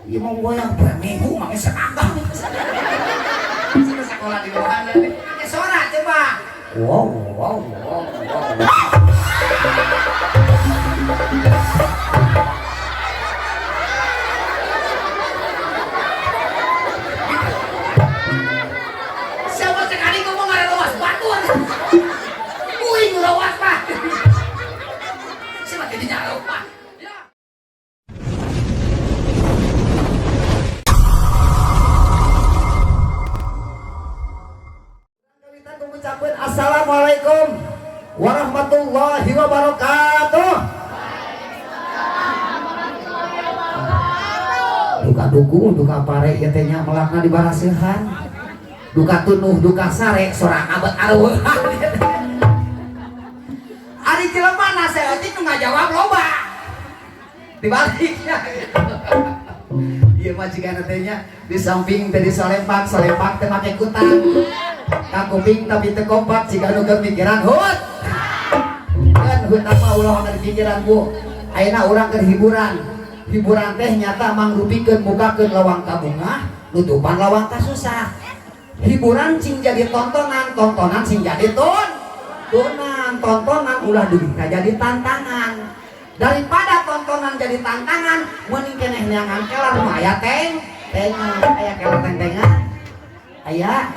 Ieu mau goyang poe Minggu make seragam. Sudah sekolah di mana nih? Pakai sora coba. Wow, wow, wow, wow. Siapa sekali ngomong ada luas batur. Uing luas pak. Siapa jadi nyala pak? Ya. Assalamualaikum warahmatullahi wabarakatuh. Duka duku, duka pare ieu teh nya melakna di baraseuhan. Duka tunuh, duka sare, sorang abet areueuhan. Ari jelema nasehat nu ngajawab loba. Dibaliknya gitu. Ieu mah jigana teh nya di samping teh disolempak, solempak teh make kutang. Ka kuping tapi teu kompak jiga nu keur mikiran hut. Kan hut apa ulah kana pikiran Bu. Ayeuna urang keur hiburan. Hiburan teh nyata mangrupikeun mukakeun lawang kabungah, nutupan lawang kasusah. Hiburan sing jadi tontonan, tontonan sing jadi tontonan, tontonan ulah dugi ka jadi tantangan. Daripada tontonan jadi tantangan, mending keneh neangan kelar mah aya teng, tengan, aya kelar teng-tengan. Aya.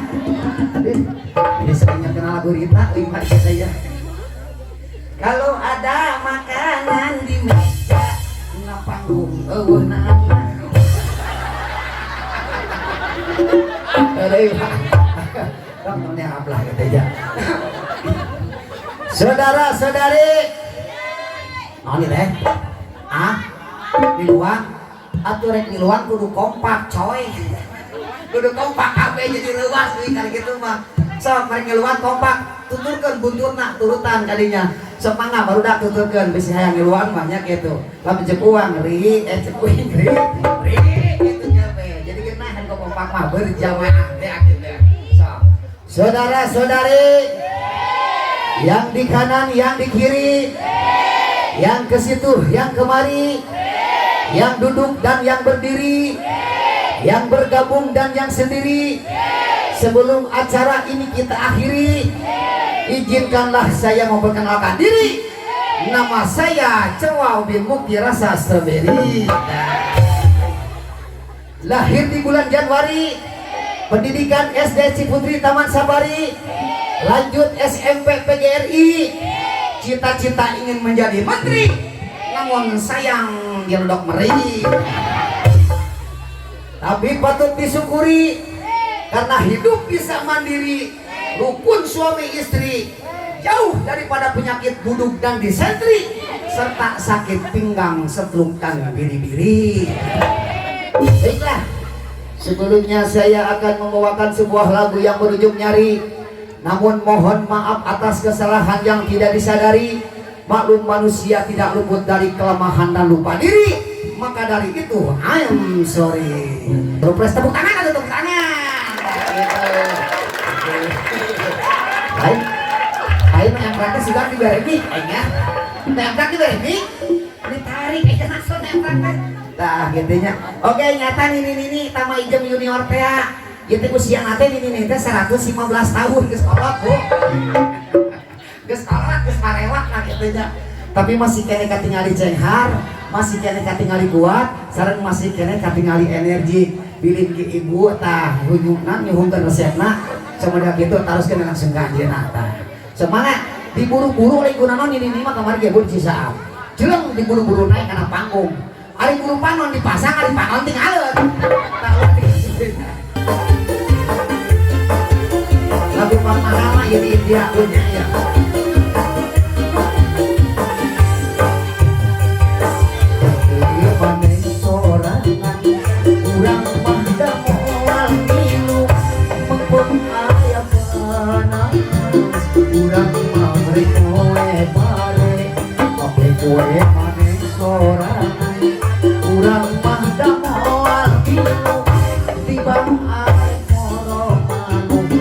Aduh, ini seringnya kenal lagu Rita, lima saya. Kalau ada makanan di meja, na panggung eueuh nama. Aduh, temennya ablah gitu ya. Saudara-saudari, naon ieu teh? Ah, miluan. Atuh rek miluan kudu kompak, coy. Kudu kompak kabeh jadi leuwas deui kali kitu mah. Sok mari ngiluan kompak, tuturkeun bunturna turutan kadinya. Sok mangga barudak tuturkeun bisi hayang ngiluan mah nya kitu. Lamun ceuk uang ri, eh ceuk uing ri, ri kitu kabeh. Jadi geuna ku kompak mah berjamaah teh akhirnya. Sok. Saudara-saudari yang di kanan, yang di kiri, yang ke situ, yang kemari, yang duduk dan yang berdiri, yang bergabung dan yang sendiri. Sebelum acara ini kita akhiri, izinkanlah saya memperkenalkan diri. Nama saya Cewau bin Mukti Rasa Strawberry. Lahir di bulan Januari, pendidikan SD Ciputri Taman Safari, lanjut SMP PGRI, cita-cita ingin menjadi menteri, namun sayang diledok meri. Tapi patut disyukuri karena hidup bisa mandiri, rukun suami istri, jauh daripada penyakit buduk dan disentri, serta sakit pinggang, stroke dan biri-biri. Baiklah, sebelumnya saya akan membawakan sebuah lagu yang berujung nyari. Namun mohon maaf atas kesalahan yang tidak disadari. Maklum manusia tidak luput dari kelemahan dan lupa diri. Maka dari itu, I'm sorry. Terus tepuk tangan atau tepuk tangan? Gitu. Baik. Ayo nempelnya sudah diberi mic, aing nempel diberi mic, ditarik, aing langsung nempel teh. Tah gitu nya. Oke, nyata nini nini tama ijem junior teh. Ieu teh usia teh nini nini teh 115 tahun geus kolot, Bu. Geus kolot, geus parewak lah gitu nya. Tapi masih keneh katingali cenghar, masih keneh katingali kuat, sareng masih keneh katingali energi. Bilih ki ibu tah hunyukna nyuhunkeun resepna, samoda kitu taroskeun langsung ka anjeunna tah. Semangat diburu-buru oleh gunanon ini mah kamari ge bu di Cisaap. Jeleng diburu-buru naik kana panggung. Ari buru panon dipasang, ari panon tinggalin. Tah ulah tinggalin. Lagu pamahal mah ieu di India punya ya. Maneh sorangan urang mah da moal ngilu mengpun aya panas urang mah rek moe pare oke kowe maneh sorangan urang mah da moal ngilu tibang arek moro manuk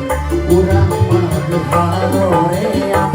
urang mah geus haroream.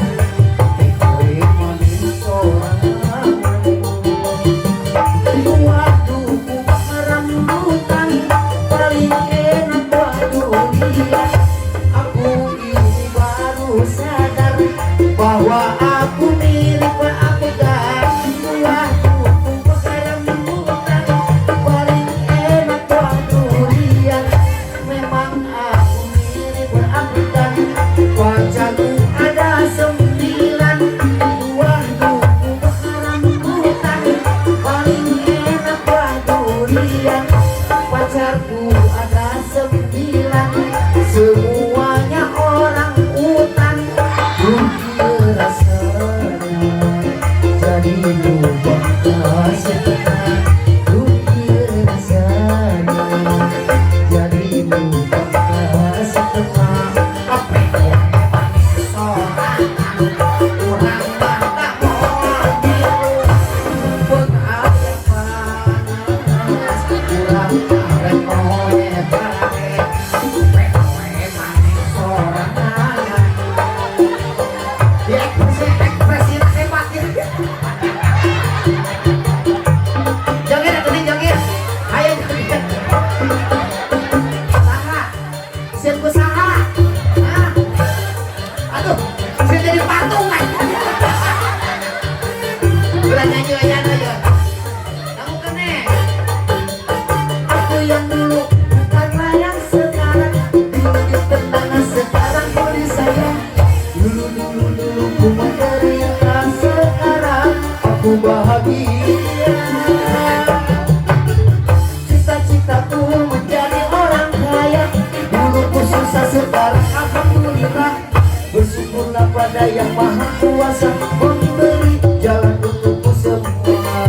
kepada Yang Maha Kuasa memberi jalan untukku semua.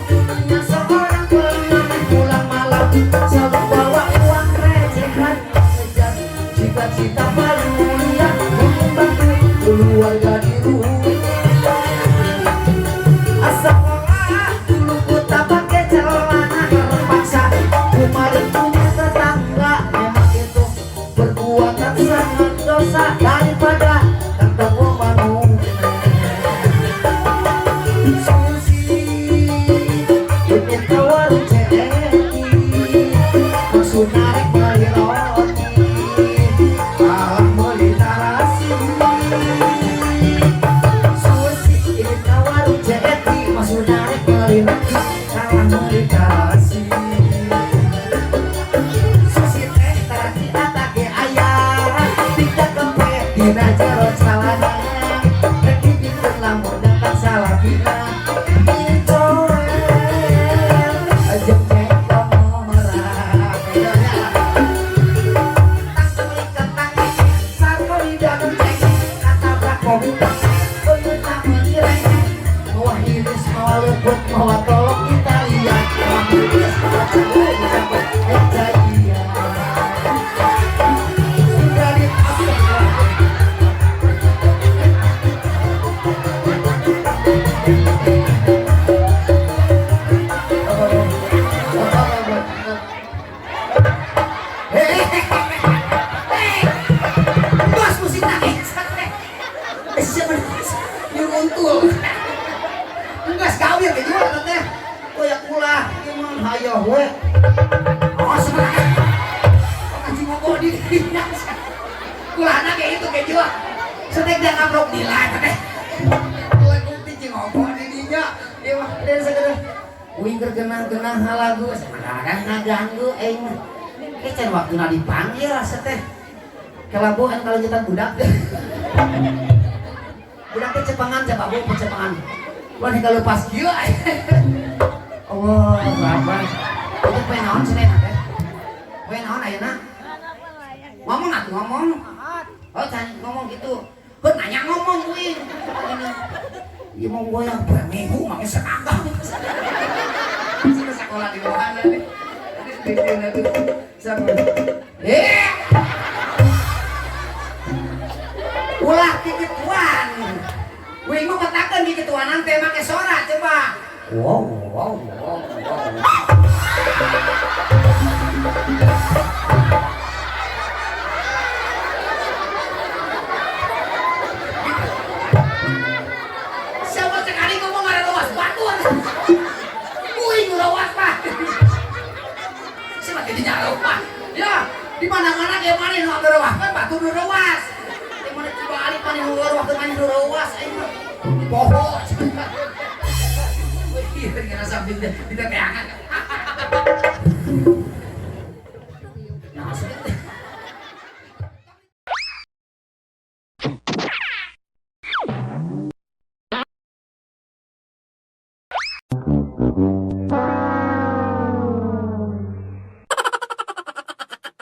Hidupku seorang pengamen pulang malam selalu bawa uang recehan mengejar cita-cita paling mulia membantu keluarga di rumah. Sekolah dulu ku tak pakai celana terpaksa ku maling punya tetangga. Memang itu perbuatan sangat dosa daripada ketemu manusia. Susi ini ke warung Ceki maksud narik beli roti kalah beli tarasi. Susi ini ke warung Ceki maksud narik beli roti kalah beli tarasi. Susi teh tarasi atake ayah tidak kempet dina jero calana rek dibikeun lamun datang salakina. Bos musik nangis. Nyuruntul. Enggak sekawir ke jual teh. Koyak ulah ieu mah hayoh we. Oh sebenarnya. Anjing ngomong di dinya. Kulahna kayak itu ke jual. Setek dia ngabrok nilai teh. Lagu ti jeung ngomong di dinya. Ieu mah dan segera uing keur genah-genah lagu sebenarnya ngaganggu aing mah. Eh can waktuna dipanggil asa teh. Kelabuhan kalau nyetan budak. Budak teh cepengan coba bu cepengan. Wah kalau pas kieu. Allah Akbar. Itu poe naon cenah teh? Poe naon ayeuna? Ngomong atuh ngomong. Oh can ngomong gitu. Heuh nanya ngomong kuing. Ieu mau goyang poe minggu make seragam. Sudah sekolah di mana nih? Eh. Ulah kikituan. Wing mah katakan kikituanan teh make sora coba. Wow wow wow wow. Siapa sekali ngomong ada luas batur. Wing luas pak. Siapa tidak lupa. Ya, di mana-mana dia mana nu ruas kan batur nu ruas. Di mana coba alih mana nu ruas mana nu ruas aing mah. Poho. Wih, ngerasa di teteangan.